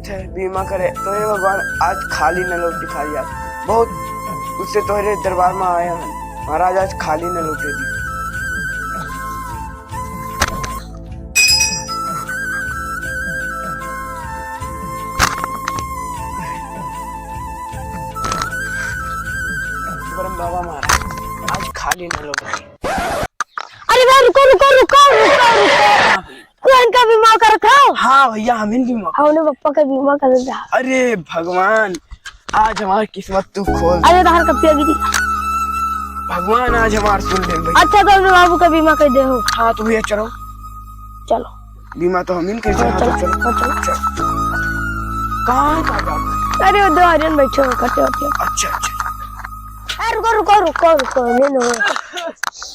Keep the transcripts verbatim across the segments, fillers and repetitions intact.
थे बीमा करे, तो हे भगवान, आज खाली न लौट दिखाई यार। बहुत उससे तोहरे दरबार में आया हूँ महाराज, आज खाली न लौटे दी। परम बाबा महाराज, आज खाली न लौटे। अरे भाई, रुको, रुको, रुको, रुको, रुको। तू इनका बीमा करत हो? हाँ भैया, हम इनका बीमा। हमने पप्पा का बीमा कर दिया। अरे भगवान, आज हमार किस्मत तू खोल। अरे बाहर कब पिया गिरी? भगवान, आज हमार सुन ले भैया। अच्छा, तो अपने बाबू का बीमा कर दे हो। हाँ तो भैया चलो। चलो। बीमा तो हम ही कर हाँ, हाँ, चलो, तो चलो। हाँ, चलो। चलो। कहाँ है बाबू? अरे वो दो आर्यन बैठे हो, खटे होते हो। अच्छा, अच्छा। अरे रुको, रुको, रुको, रुको, नहीं, नहीं।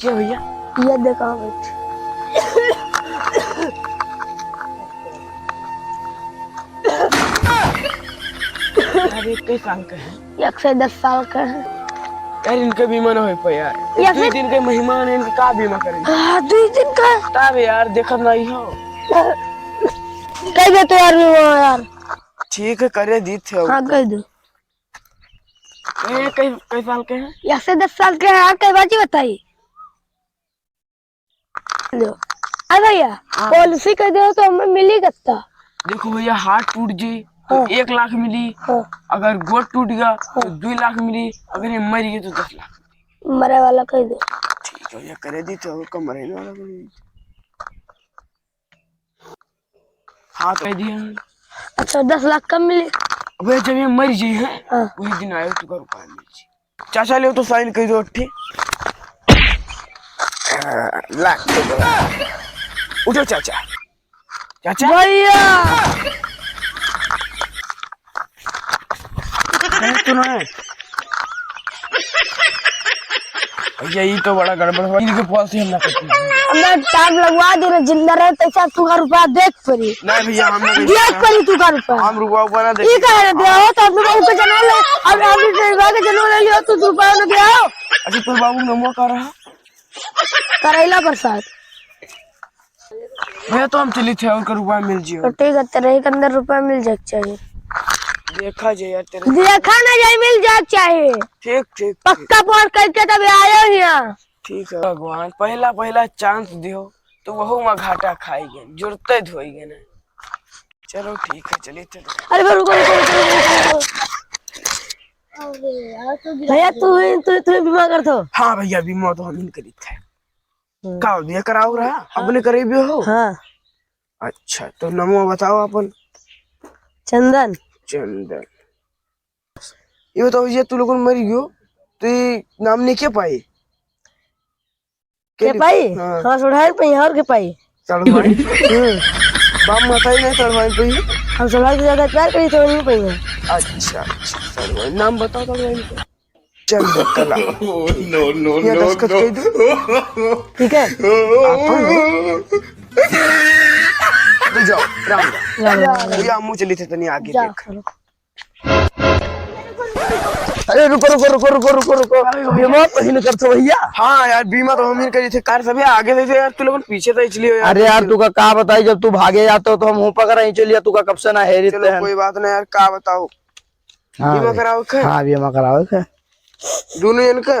क्या भैया? ये देखो बैठ। अरे, कई साल का है? एक सौ दस साल का है। यार, इनका बीमा ना हो पाए यार। या दुई फिर दिन के मेहमान है, इनका का बीमा करेंगे? हाँ, दुई दिन का। तब यार, देखत नहीं हो। कह दे तो यार बीमा यार। ठीक है, करे दी थे। हाँ, कह दो। ये कई, कई साल के हैं? एक सौ दस साल के हैं, कई बाजी बताई। लो। अरे भैया, हाँ। पॉलिसी कर दो तो हमें मिली कितना? देखो भैया, हाथ टूट जी तो हाँ। एक लाख मिली, हाँ। अगर गोड़ टूट गया तो हाँ। दो लाख मिली, अगर ये मर गई तो दस लाख। मरे वाला कह दो। ठीक है भैया, करे दी तो कम मरे वाला कोई। हाँ, तो कह दिया। अच्छा, दस लाख कम मिली? अबे, जब ये मर जाई है, हाँ। वही दिन आयो, तुका रुपया मिल जाई। चाचा, ले तो साइन कर दो, ठीक? लाख। उठो चाचा। चाचा। भैया। अरे, तू ना है। भैया, ई तो बड़ा गड़बड़ हुआ। इनके पास ही हम ना करते। हमने टाप लगवा दे रे, जिंदा रहे, तैसा तू का रुपया देख पड़ी। नहीं भैया, हम ना देख देख पड़ी तू का रुपया। हम रुपया, रुपया ना देख। ई कह रहे दे हो, तो अपने बहू के जन्म ले, अब अपने बेटवा के जन्म ले लियो, तू रुपया ना दे हो। अच्छा, तोर बाबू नमो का रहा? करैला प्रसाद। भैया, तो हम चली थे, उनका रुपया मिल जियो। तो ठीक है, तेरे के अंदर रुपया मिल जाए के चाहिए। देखा जाए यार, तेरे देखा ना जाए, मिल जाए के चाहिए। ठीक, ठीक, ठीक। पक्का फोन करके तब आयो यहाँ। ठीक है भगवान, पहला, पहला चांस दियो, तो वहू में घाटा खाई गए, जुड़ते धोई गए ना। चलो ठीक है, चलिए थे। अरे भाई, रुको, रुको, रुको, रुको, रुको। अरे यार, तो गिरा भैया, दिया। तू ही, तू, तू ही बीमा करत हो? हाँ भैया, बीमा तो हम ही करी थे। हम्म। का हो भैया, कराओ रहा? हाँ। अपने करीबी हो? हाँ। अच्छा, तो नमो बताओ अपन। चंदन। चंदन। ये बताओ भैया, तू लोगन मर गयो, तो ये नाम नहीं के पाई? के के पाई? हाँ। हाँ, सुढ़ाई पाई, और के पाई? चढ़वाई? हम्म। बाप माता ही नहीं चढ़वाई पाई? हम सुढ़ाई से ज्यादा प्यार करी, तो नहीं पाई। अच्छा, अच्छा, चढ़वाई। नाम बताओ, चढ़वाई का। चंद्रकला। No, no, ये no, दस्तखत no। कह दो। ठीक है। आप हो? तो जाओ, राम राम। राम राम। भैया, हम चली थे तनी आगे जाओ, देख। चलो। अरे रुको, रुको, रुको। बीमा तो ही न करते भैया। हाँ यार, बीमा तो हम ही करी थे। कार सभी आगे से थे यार, तू लोगन पीछे से इसलिए यार। अरे यार, तू का, का बताई, जब तू भागे जाते हो तो हम हूँ पकड़ा ही चलिया, तू का कब से ना हेरी चलो, ते हैं। कोई बात ना यार, का बताओ। हाँ बीमा भाई। कराओ के? हाँ, बीमा कराओ के। दोनों जन का?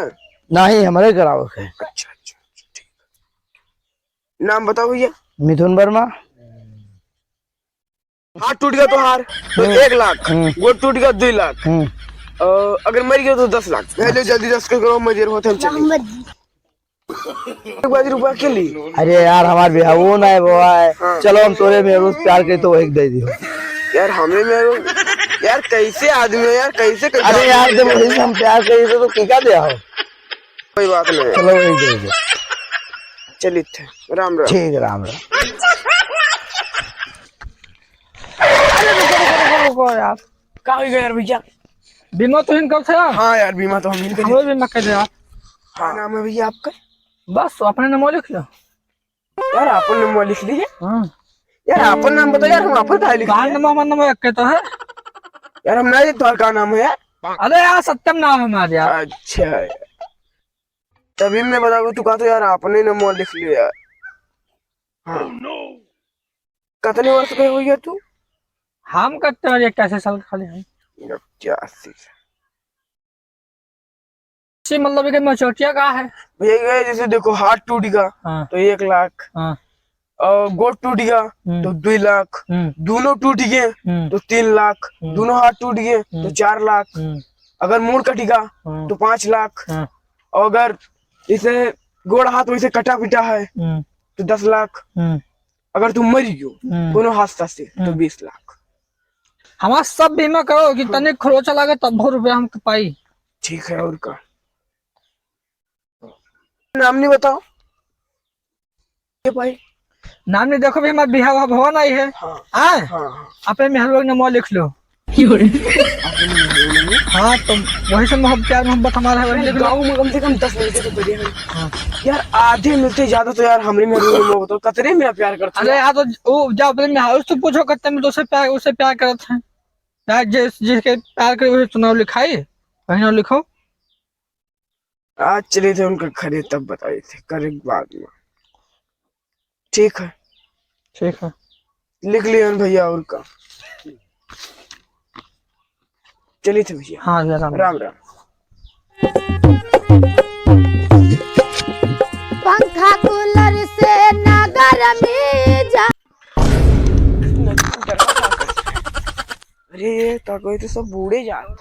नहीं, हमारे कराओ के। अच्छा, अच्छा, अच्छा, ठीक। नाम बताओ भैया। मिथुन वर्मा। हाथ टूट गया तोहार, तो हम्म। एक लाख, हम्म। गोड़ टूट गया, दो लाख। हम्म। और अगर मर गया, तो दस लाख। पहले जल्दी दस के करो, मजर होते हम चले। एक बाजी रुपया के ली। अरे यार, हमार बिहावो ना है, वो है। हाँ। चलो, हम तोरे मेहरू से प्यार करी, तो वही दे दियो। यार, हमें मेहरू, यार, कैसे आदमी हो यार, कैसे, कैसे अरे यार, आदमी जब हो? वही से हम प्यार करी, तो, तो की का दे हो? कोई बात नहीं। चलो, वही दे दो। चलित है। राम राम। ठीक, राम राम। अरे रुको, रुको, रुको, रुको यार। का हो गया यार भैया? बीमा तो इनका था। हाँ यार, बीमा तो हम इनका हमरो बीमा कर दे यार। हाँ। क्या नाम है भैया आपका? बस, अपने नाम लिख लो। यार, अपन नाम लिख लीजिए। हाँ। यार, अपन नाम बताओ यार, हम अपन काहे लिख कहाँ लीजिए? नाम, हमारा नाम एक तो है। यार, हम नहीं, तुम्हारा का नाम है यार? अरे यार, सत्यम नाम है हमारा यार। अच्छा यार। तभी मैं बताऊँ, तू कहा तो यार, आपने नाम लिख लिया यार। हाँ। कितने वर्ष का हो गया तू? हम कत्ते और इक्यासी साल के खाली हम। इक्यासी। से मतलब कि मचौटिया का है? भैया, ये जैसे देखो, हाथ टूट गया, हाँ। तो एक लाख। हाँ। और गोड़ टूट गया, हम्म। तो दो लाख। हम्म। दोनों टूट गए, हम्म। तो तीन लाख। हम्म। दोनों हाथ टूट गए, तो हम्म। चार लाख। हम्म। अगर मूड़ कट गया, हाँ। तो पाँच लाख। हाँ। और अगर इसे गोड़ हाथ वैसे कटा पिटा है, हम्म। तो दस लाख। हम्म। अगर तू मर गयो, हम्म। कोनो हादसा से, तो हम्म। बीस लाख। हमार सब बीमा करो कि हाँ। तनिक खरोचा लागे, तब भर रुपया हम पाई। ठीक है, और का? नाम नहीं बताओ। ये भाई। नाम नहीं देखो भी, हमार बिहाव भवन आई है। हाँ। आए? हाँ, हाँ। अपने मेहरुआ के नाम लिख लो। हाँ, तो वही से मोहब्बत, प्यार मोहब्बत हमारा है, वही देख लो। गाँव में कम से कम दस लड़के तो बड़े हैं। हाँ। यार, आधे मिलते ज्यादा तो यार हमरे में रूम में होता, कतरे मेरा प्यार करता अरे है। यार, तो वो जा अपने में हाउस तो पूछो, कत्ते में तो उससे प्यार, उससे प्यार करत है। यार, जिस, जिसके प्यार करे, वही तो नाम लिखाई, वही नाम लिखो। आज चले थे उनका घरे, तब बताए थे, करे बाद में। ठीक है। ठीक है। लिख लियो न भैया, और का। चलिए थे भैया। हाँ, जय राम। राम राम। पंखा कूलर से ना गरमी जा। अरे, ये तो कोई तो सब बूढ़े जात।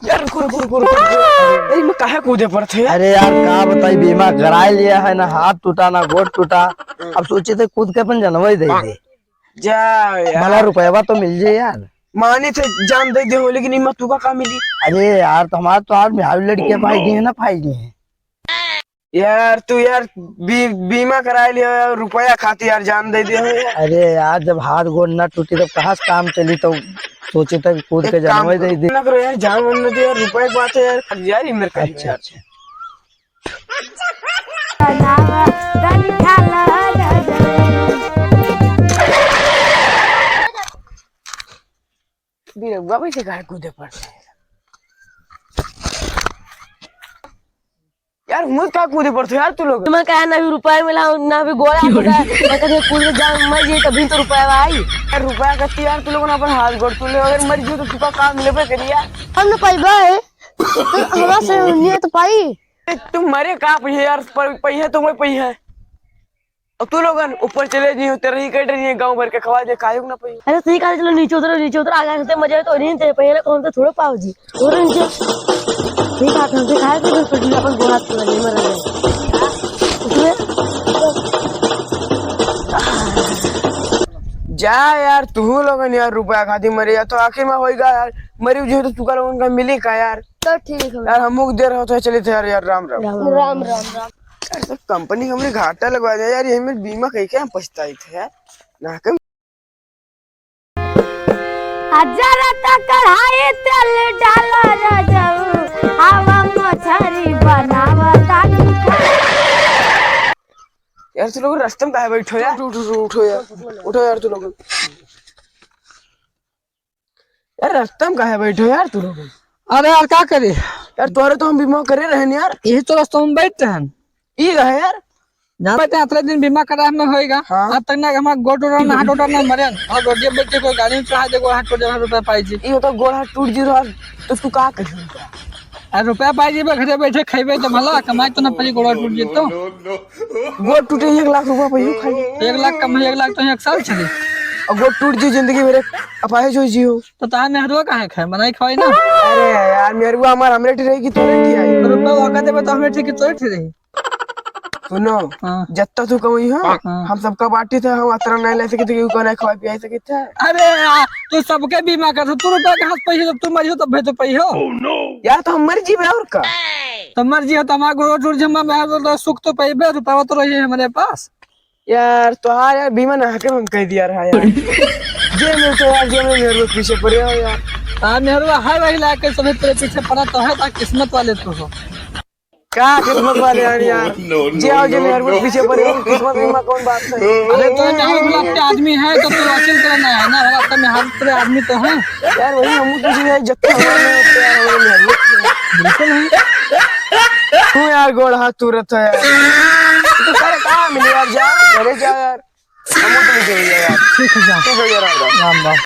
यार, रुको, रुको, रुको, रुको, रुको। अरे, मैं काहे कूदे पड़त है यार? अरे यार, का बताई, बीमा कराए लिया है, ना हाथ टूटा, ना गोड़ टूटा। अब सोचे थे कूद के अपन जनवा ही दे दे। जा यार। भला रुपयवा तो मिल जाए यार। माने थे जान दे दे हो, लेकिन इमा तू का, का मिली? अरे यार, तो हमार, तो आज मेहरारू लड़के पाई गई है ना, पाई गई है। यार, तू यार, बी-, बीमा कराए लियो यार, रुपया खातिर यार जान दे दे हो यार। अरे यार, जब हाथ गोड़ ना टूटी, तब कहाँ से काम चली? तो सोचे तक कूद के जानवर दे दे। ना करो यार, जान वन दे यार, रुपया की बात है यार। यार, ये मेरे का अच्छा, यार। अच्छा। बिरौआ पे से काहे कूदे पड़ते हैं? यार, मुझ का कूदे पड़ते हो यार तू लोग? मैं कहा ना भी रुपया मिला, ना भी गोड़ा मिला। मैं कहा कूद के जान मर जाए, तभी तो रुपया आई। यार, रुपया कत्ती यार, तू लोग ना अपन हाथ गोड़ तू ले, अगर मर जाओ तो तू का काम लेबे करी यार। हम ना पाई बा है। तो हमारा से नहीं है तो पाई। ए, तू मरे का पहिए यार, पर पहिए तो मैं पहिए। और तू लोगन ऊपर चले जी, तेरे ही कट रही है, गाँव भर के खवा दे, काहे ना पहिए। अरे, सही कहा, चलो नीचे उतरो, नीचे उतरो, आगे से मजा तो नहीं थे, पहले कौन तो थोड़ा पाओ जी। और इनके ठीक हाथ हमसे खाए थे, फिर पटना अपन गोहात के बने मर गए। उसमें जा यार, तू लोगन यार रुपया खातिर मरे या तो आखिर में होइगा यार, मरी जो तो चुका लोगन का मिली का यार। तो ठीक है। यार हम मुख दे रहे हो तो चले थे यार, यार राम राम। राम राम। राम राम राम। यार सब कंपनी हमरे घाटा लगवा दे यार, ये मेरे बीमा कहीं क्या पछताई थे यार, ना कम। आ जरा त कढ़ाई तेल डाला रजऊ, आवा मछरी बनावा तानी। यार, तू लोग रास्ते में काहे बैठो यार? उठो, उठो, उठो यार, उठो यार, तू लोग। यार, रास्ते में काहे बैठो यार, तू लोग? अरे यार, का करे? यार, तोहरे तो हम बीमा करे रहन यार। यही तो रास्ते में बैठ रहन। ई रहे यार। जान बैठे, अतरे दिन बीमा करा में होएगा। हाँ। आज तक ना हमारा गोड़ टूटा, ना हाथ टूटा, ना मरे। और रोडिया बैठ के कोई गाड़ी में चढ़ा दे, गोड़ हाथ टूट जाए, रुपया पाई जी। ई होता गोड़ हाथ टूट जी तो, तो तू का करी? अरे रुपया पाई जी, घरे बैठे खइबे तो भला, कमाई तो ना पड़ी, गोड़ टूट जी तो। गोड़ टूटे एक लाख रुपया पाई खाई। एक लाख कम, एक लाख तो एक साल चली। और गोड़ टूट जी, जिंदगी भर अपाहिज हो जी हो। तो तार मेहरुआ काहे खाए, बनाई खवाई ना। अरे यार, मेहरुआ हमार हमरे ठी रही कि तोरे ठी आई? रुपया ओका देबे तो हमरे ठी कि तोरे ठी रही? सुनो, हाँ। जत्ता तू कमाई हो, हाँ। हम सबका बाटी थे, हम अतरा नहीं ले सके थे, क्यों नहीं खवाई पियाई सके थे? अरे यार, तू सबके बीमा कर, तू रुपया के हाथ पैसे, जब तू मरियो तब भे तो पई हो। यार, तो हम मर जीबे और का? तो मर जी हो तो हमारा गोड़ टूट जमा में तो सुख तो पइबे, रुपया तो रही है हमारे पास। यार, तोहार यार बीमा ना हके हम कह दिया रहा यार। जे मिलते यार, जे में मेहरुआ पीछे पड़े हो यार। हाँ, मेहरुआ हर वही लाग के सभी तेरे पीछे पड़ा तो है, ता किस्मत वाले तो हो। का किस्मत वाले यार, यार? जे आओ, जे मेहरुआ पीछे पड़े हो, किस्मत में कौन बात है? अरे, तो मेहरुआ भला अपने आदमी है, तो तू वकील करना है ना, भला अपने मेहरुआ तेरे आदमी तो है। यार, वही हम कुछ नहीं है, जत्ते हमारे होते यार, हमारे मेहरुआ। बिल्कुल है। तू यार गोड़ हाथ तुरत है यार। तू कर काम नहीं यार, जा, घरे जा यार। हम तो लेके भैया यार। ठीक है, जा। ठीक है भैया, राम राम। राम राम।